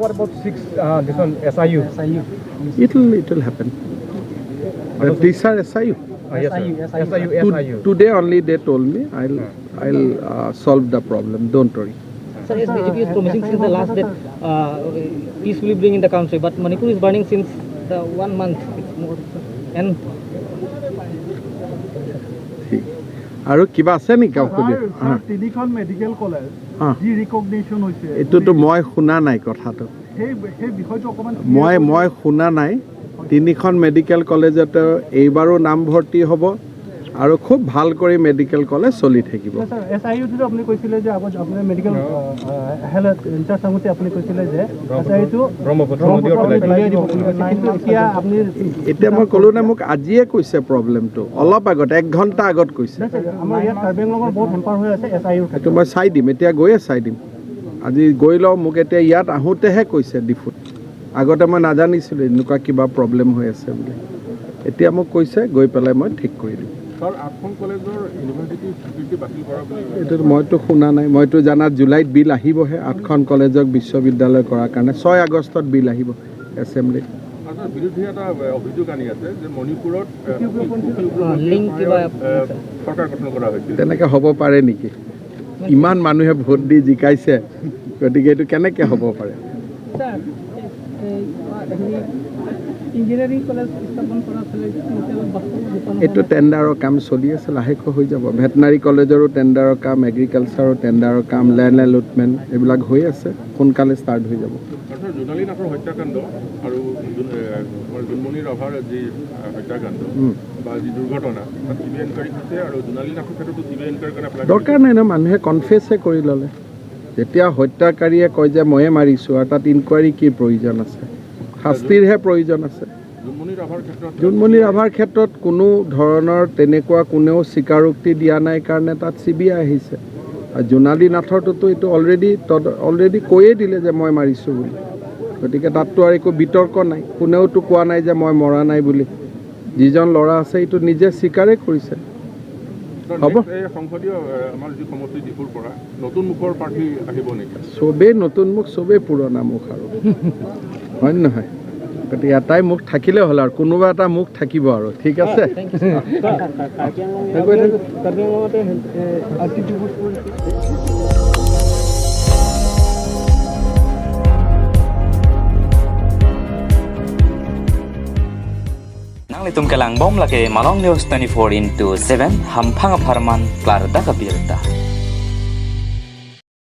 What about six, this one, SIU? It will happen. The teacher SIU. Yes, sir. SIU, SIU. Today only they told me. I'll solve the problem. Don't worry. Sir, yes, BJP is promising since the last that peace will bring in the country, but Manipur is burning since the one month. It's more. And ঠিক, আৰু কিবা আছে নেকি সুধি? Sir, তিনিখন medical college যি recognition হৈছে, এইটোতো মই শুনা নাই কথাটো। সেই বিষয়টো অকণমান মই শুনা নাই। তিনিখন মেডিকেল কলেজতে এইবাৰো নামভৰ্তি হ'ব আৰু খুব ভাল কৰি মেডিকেল কলেজ চলি থাকিব। ছাৰ, এছ I ইউটোতো আপুনি কৈছিলে যে আগত আপুনি মেডিকেল হেল্থ ইনচাৰ্জ থাকোঁতে আপুনি কৈছিলে যে এছ I ইউটো ব্ৰহ্মপুত্ৰ নদীৰ পেলাই দিব বুলি কৈছে, কিন্তু এতিয়া আপুনি এতিয়া মই ক'লো নে, মোক আজিয়ে কৈছে প্ৰব্লেমটো, অলপ আগত, এক ঘণ্টা আগত কৈছে। নাই ছাৰ, আমাৰ ইয়াত কাৰ্বি আংলঙৰ বহুত হেম্পাৰ হৈ আছে এছ I ইউৰ। সেইটো মই চাই দিম, এতিয়া গৈয়ে চাই দিম। আজি গৈ লওঁ। মোক এতিয়া ইয়াত আহোঁতেহে কৈছে ডিফুত, আগতে মই নাজানিছিলোঁ এনেকুৱা কিবা প্ৰব্লেম হৈ আছে বুলি। এতিয়া মোক কৈছে, গৈ পেলাই মই ঠিক কৰি দিম। ছাৰ, আঠখন কলেজৰ ইউনিভাৰ্চিটিৰ স্বীকৃতি বাতিল কৰা বুলি এইটো মইতো শুনা নাই। মইতো জানাত জুলাইত বিল আহিবহে, আঠখন কলেজক বিশ্ববিদ্যালয় কৰাৰ কাৰণে 6 আগষ্টত বিল আহিব এছেম্বলিত। আৰু ছাৰ, বিৰোধীয়ে এটা অভিযোগ আনি আছে যে মণিপুৰত লিংক কিবা চৰকাৰ গঠন কৰা হৈছিল। তেনেকৈ হ'ব পাৰে নেকি? ইমান মানুহে ভোট দি জিকাইছে, গতিকে এইটো কেনেকৈ হ'ব পাৰে? স্যাৰ, ইঞ্জিনিয়াৰিং কলেজ স্থাপন কৰা এইটো টেণ্ডাৰৰ কাম চলি আছে, লাহেকৈ হৈ যাব। ভেটেনাৰী কলেজৰো টেণ্ডাৰৰ কাম, এগ্ৰিকালচাৰৰ টেণ্ডাৰৰ কাম, লেণ্ড এলটমেণ্ট, এইবিলাক হৈ আছে, সোনকালে ষ্টাৰ্ট হৈ যাব। আৰু ছাৰ, জোনালী নাথৰ হত্যাকাণ্ড আৰু আমাৰ জোনমণি ৰাভাৰ যি হত্যাকাণ্ড বা যি দুৰ্ঘটনা, তাত চি বি আই ইনকুৱাৰী হৈছে আৰু জোনালী নাথৰ ক্ষেত্ৰতো চি বি আই ইনকুৱাৰীৰ কাৰণে এপ্লাই দৰকাৰ নাই নহয়, মানুহে কনফেছে কৰি ল'লে। যেতিয়া হত্যাকাৰীয়ে কয় যে ময়ে মাৰিছোঁ, আৰু তাত ইনকুৱাৰী কি প্ৰয়োজন আছে? শাস্তিৰহে প্ৰয়োজন আছে। জোনমণি ৰাভাৰ ক্ষেত্ৰত? জোনমণি ৰাভাৰ ক্ষেত্ৰত কোনো ধৰণৰ তেনেকুৱা কোনেও স্বীকাৰোক্তি দিয়া নাই কাৰণে তাত চি বি আই আহিছে। আৰু জোনালী নাথৰটোতো এইটো অলৰেডি কৈয়ে দিলে যে মই মাৰিছোঁ বুলি। গতিকে তাততো আৰু একো বিতৰ্ক নাই। কোনেওতো কোৱা নাই যে মই মৰা নাই বুলি। যিজন ল'ৰা আছে, এইটো নিজে স্বীকাৰেই কৰিছে। ছাৰ, হ'ব। next এই সংসদীয় আমাৰ যি সমষ্টি ডিফুৰ পৰা নতুন মুখৰ প্ৰাৰ্থী আহিব নেকি? চবেই নতুন মুখ, চবেই পুৰণা মুখ আৰু, হয় নে নহয়? গতিকে এটাই মুখ থাকিলে হ'ল আৰু কোনোবা এটা মুখ থাকিব আৰু। ঠিক আছে। কাৰ্বি আংলঙতে R T T Nang litum kalang bom lake Malong News 24 into 7 hampang parman klar da kabirta.